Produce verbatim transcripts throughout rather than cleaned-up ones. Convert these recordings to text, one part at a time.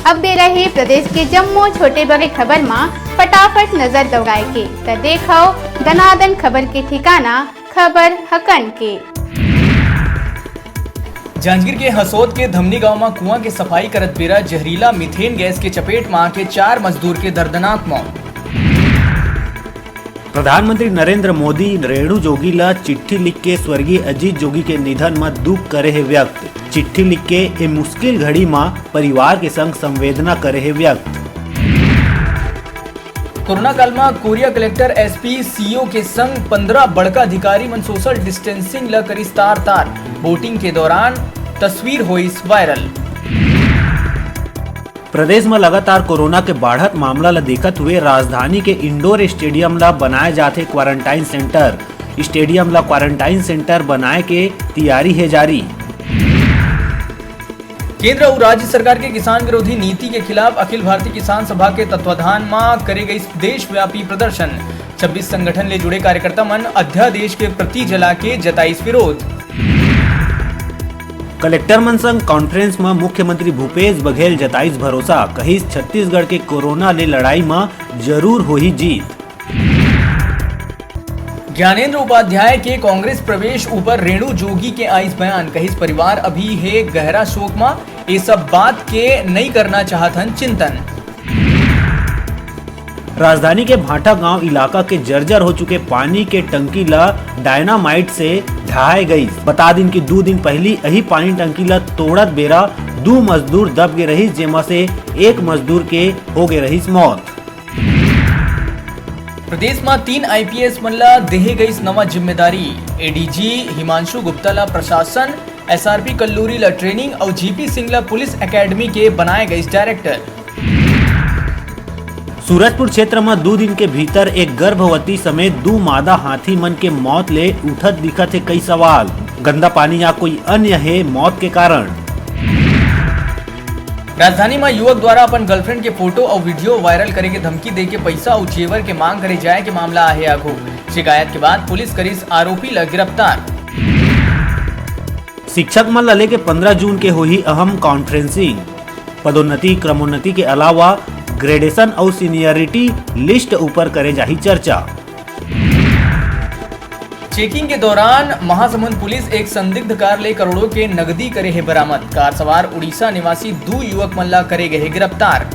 अब बेरा हे प्रदेश के जम्मो छोटे बड़े खबर मा फटाफट नजर दौड़ाए के, त देखव दनादन खबर के ठिकाना, खबर हकन के। जांजगीर के हसोद के धमनी गांव म कुआं के सफाई करत बेरा जहरीला मीथेन गैस के चपेट म आके चार मजदूर के दर्दनाक मौत। प्रधानमंत्री नरेंद्र मोदी रेणु जोगी ल चिट्ठी लिख के स्वर्गीय अजीत जोगी के निधन म दुख करे हे व्यक्त। चिट्ठी लिख के ए मुश्किल घड़ी म परिवार के संग संवेदना करे हे व्यक्त। कोरोना काल म कोरिया कलेक्टर, एसपी, सीओ के संग पंद्रह बड़का अधिकारी मन सोशल डिस्टेंसिंग ल करिस तार-तार। बोटिंग के दौरान तस्वीर होइस वायरल। प्रदेश म लगातार कोरोना के बाढ़त मामला ल देखत हुए राजधानी के इंडोर स्टेडियम ल बनाए जाथे क्वारंटाइन सेंटर। स्टेडियम ल क्वारंटाइन सेंटर बनाए के तियारी हे जारी। केंद्र अउ राज्य सरकार के किसान विरोधी नीति के खिलाफ अखिल भारतीय किसान सभा के तत्वाधान म करे गइस देशव्यापी प्रदर्शन। छब्बीस संगठन ले जुड़े कार्यकर्ता मन अध्यादेश के प्रति जला के जताइस विरोध। कलेक्टर मन संग कॉन्फ्रेंस म मुख्यमंत्री भूपेश बघेल जताइस भरोसा, कहिस छत्तीसगढ़ के कोरोना ले लड़ाई म जरूर होही जीत। ज्ञानेंद्र उपाध्याय के कांग्रेस प्रवेश ऊपर रेणु जोगी के आइस बयान, कहिस परिवार अभी हे गहरा शोक म, ए सब बात के नइ करना चाहत हन चिंतन। राजधानी के भाटा गांव इलाका के जर्जर हो चुके पानी के टंकी ल डायनामाइट से ढहाए गइस। बता दिन कि दू दिन पहिली अही पानी टंकी ल तोड़त बेरा दू मजदूर दब गे रहिस, जेमा से एक मजदूर के हो गे रहिस मौत। प्रदेश म तीन आईपीएस मन ल देहे गइस नवा जिम्मेदारी। एडीजी हिमांशु गुप्ता ल प्रशासन, एसआरपी कल्लूरी ल ट्रेनिंग अउ जीपी सिंह ल पुलिस एकेडमी के बनाए गइस डायरेक्टर। सूरजपुर क्षेत्र म दू दिन के भीतर एक गर्भवती समेत दू मादा हाथी मन के मौत ले उठत दिखत हे कई सवाल। गंदा पानी या कोई अन्य हे मौत के कारण। राजधानी म युवक द्वारा अपन गर्लफ्रेंड के फोटो अउ वीडियो वायरल करे के धमकी दे के पइसा अउ जेवर के मांग करे जाए के मामला आहे आघू। शिकायत के बाद पुलिस करिस आरोपी ल गिरफ्तार। शिक्षक मन ल लेके पंद्रह जून के होही अहम कॉन्फ्रेंसिंग। पदोन्नति, क्रमोन्नति के अलावा ग्रेडेशन अउ सीनियरिटी लिस्ट ऊपर करे जाही चर्चा। चेकिंग के दौरान महासमुंद पुलिस एक संदिग्ध कार ले करोड़ों के नगदी करे हे बरामद। कार सवार उड़ीसा निवासी दू युवक मन ला करे गए हे गिरफ्तार।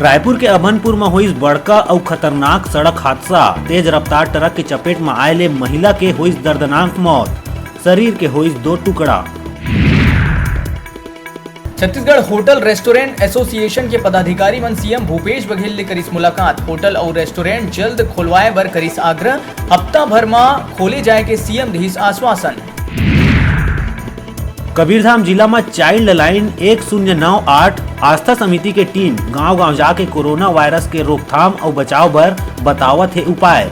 रायपुर के अभनपुर म होइस बड़का अउ खतरनाक सड़क हादसा। तेज रफ्तार ट्रक के चपेट म आए ले महिला के होइस दर्दनाक मौत, शरीर के होइस दो टुकड़ा। छत्तीसगढ़ होटल रेस्टोरेंट एसोसिएशन के पदाधिकारी मन सीएम भूपेश बघेल ले करिस मुलाकात। होटल अउ रेस्टोरेंट जल्द खोलवाए बर करिस आग्रह। हफ्ता भर म खोले जाए के सीएम दिस आश्वासन। कबीरधाम जिला म चाइल्ड लाइन एक शून्य नौ आठ आस्था समिति के टीम गांव-गांव जाके कोरोना वायरस के रोकथाम अउ बचाव बर बतावत हे उपाय।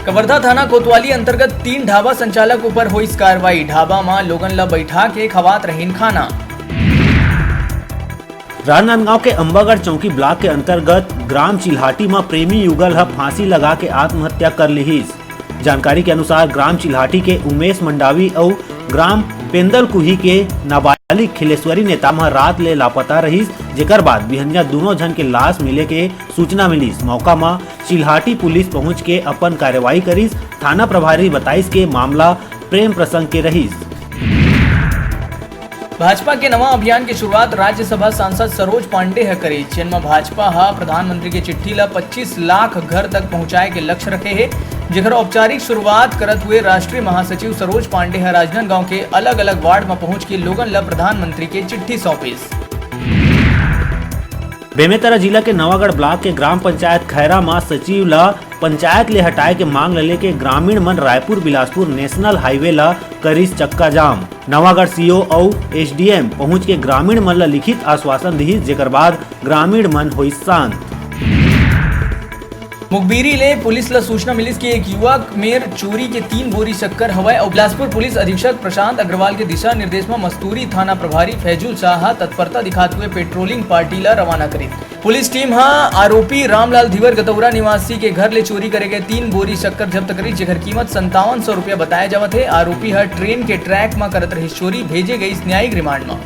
कवर्धा थाना कोतवाली अंतर्गत तीन ढाबा संचालक ऊपर होइस कार्रवाई। ढाबा म लोगन ल बैठा के खवात रहिन खाना। राजनांदगांव के अंबागढ़ चौकी ब्लॉक के अंतर्गत ग्राम चिल्हाटी म प्रेमी युगल ह फांसी लगा के आत्महत्या कर लिहिस। जानकारी के अनुसार, ग्राम चिल्हाटी के उमेश मंडावी अउ ग्राम पेंदलकुही के नाबालिग खिलेश्वरी नेताम ह रात ले लापता रहिस, जेकर बाद बिहनिया दूनों झन के लाश मिले के सूचना मिलिस। मौका म चिल्हाटी पुलिस पहुंच के अपन कार्रवाई करिस। थाना प्रभारी बताइस के मामला प्रेम प्रसंग के रहिस। भाजपा के नवा अभियान के शुरुआत राज्यसभा सांसद सरोज पांडे ह करिस, जेन म भाजपा ह प्रधानमंत्री के चिट्ठी ल पच्चीस लाख घर तक पहुंचाए के लक्ष्य रखे हे, जेकर औपचारिक शुरुआत करत हुए राष्ट्रीय महासचिव सरोज पांडे ह राजनांदगांव के अलग-अलग वार्ड म पहुंच के लोगन ल प्रधानमंत्री के चिट्ठी सौंपिस। बेमेतरा जिला के नवागढ़ ब्लॉक के ग्राम पंचायत खैरा म सचिव ल पंचायत ले हटाए के मांग ल लेके ग्रामीण मन रायपुर बिलासपुर नेशनल हाईवे ल करिस चक्का जाम। नवागढ़ सीओ अउ एसडीएम पहुंच के ग्रामीण मन ल लिखित आश्वासन दिहिस, जेकर बाद ग्रामीण मन होइस शांत। मुखबिरी ले पुलिस ल सूचना मिलिस कि एक युवक मेर चोरी के तीन बोरी शक्कर हवय अउ बिलासपुर पुलिस अधीक्षक प्रशांत अग्रवाल के दिशा निर्देश म मस्तूरी थाना प्रभारी फैजुल शाह ह तत्परता दिखात हुए पेट्रोलिंग पार्टी ल रवाना करिस। पुलिस टीम ह आरोपी रामलाल धीवर गतौरा निवासी के घर ले चोरी करे गए तीन बोरी शक्कर जब्त करिस, जेकर कीमत संतावन सौ रुपया बताए जावत हे। आरोपी ह ट्रेन के ट्रैक म करत रहिस चोरी, भेजे गइस न्यायिक रिमांड म।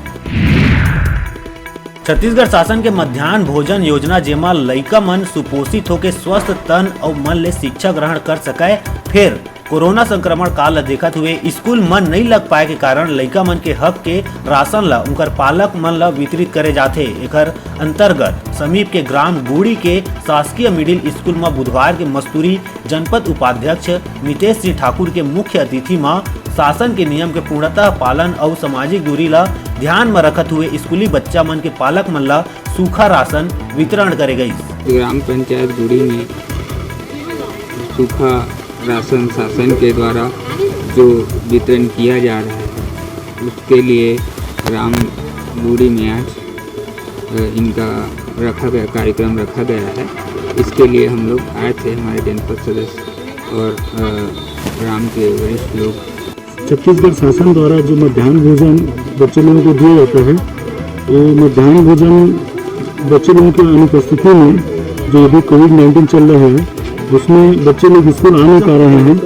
छत्तीसगढ़ शासन के मध्यान्ह भोजन योजना, जेमा लइका मन सुपोषित होके स्वस्थ तन अउ मन ले शिक्षा ग्रहण कर सकय, फेर कोरोना संक्रमण काल ल देखत हुए स्कूल मन नइ लग पाए के कारण लइका मन के हक के राशन ल उनकर पालक मन ल वितरित करे जाथे। एकर अंतर्गत समीप के ग्राम गुड़ी के शासकीय मिडिल स्कूल म बुधवार के मस्तूरी जनपद उपाध्यक्ष मितेश सिंह ठाकुर के मुख्य अतिथि म शासन के नियम के पूर्णतः पालन अउ सामाजिक दूरी ल ध्यान म रखत हुए स्कूली बच्चा मन के पालक मन ल सूखा राशन वितरण करे गइस। ग्राम पंचायत गुड़ी में सूखा राशन शासन के द्वारा जो वितरण किया जा रहा है, उसके लिए ग्राम गुड़ी में आज, अ, इनका रखा गया, कार्यक्रम रखा गया है। इसके लिए हम लोग आए थे, हमारे जनपद सदस्य और, अ, ग्राम के वरिष्ठ लोग। छत्तीसगढ़ शासन द्वारा जो मध्यान्ह भोजन बच्चे लोगों को दिया जाता है, वो मध्यान्ह भोजन बच्चे लोगों की अनुपस्थिति में, जो अभी कोविड नाइन्टीन चल रहा है, उसमें बच्चे लोग स्कूल आ नहीं पा रहे हैं।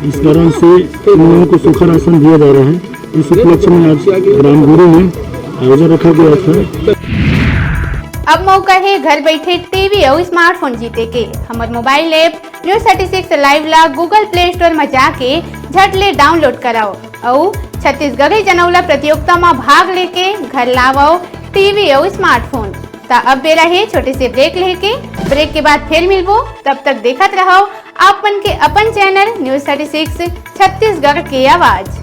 इस कारण से इन लोगों को सूखा राशन दिया जा रहा है। इस उपलक्ष्य में आज ग्राम गुड़ी में आयोजन रखा गया था। अब मौका हे घर बैठे टीवी अउ स्मार्टफोन जीते के। हमर mobile app news thirty six live ला Google Play Store म जाके झट ले डाउनलोड कराओ अउ छत्तीसगढ़ी जनौला प्रतियोगिता म भाग लेके घर लावव टीवी अउ स्मार्टफोन। त अब बेरा हे छोटे से ब्रेक लेके, ब्रेक के बाद फिर मिलबो। तब तक देखत रहव आप मन के अपन channel news thirty six Chhattisgarh के आवाज।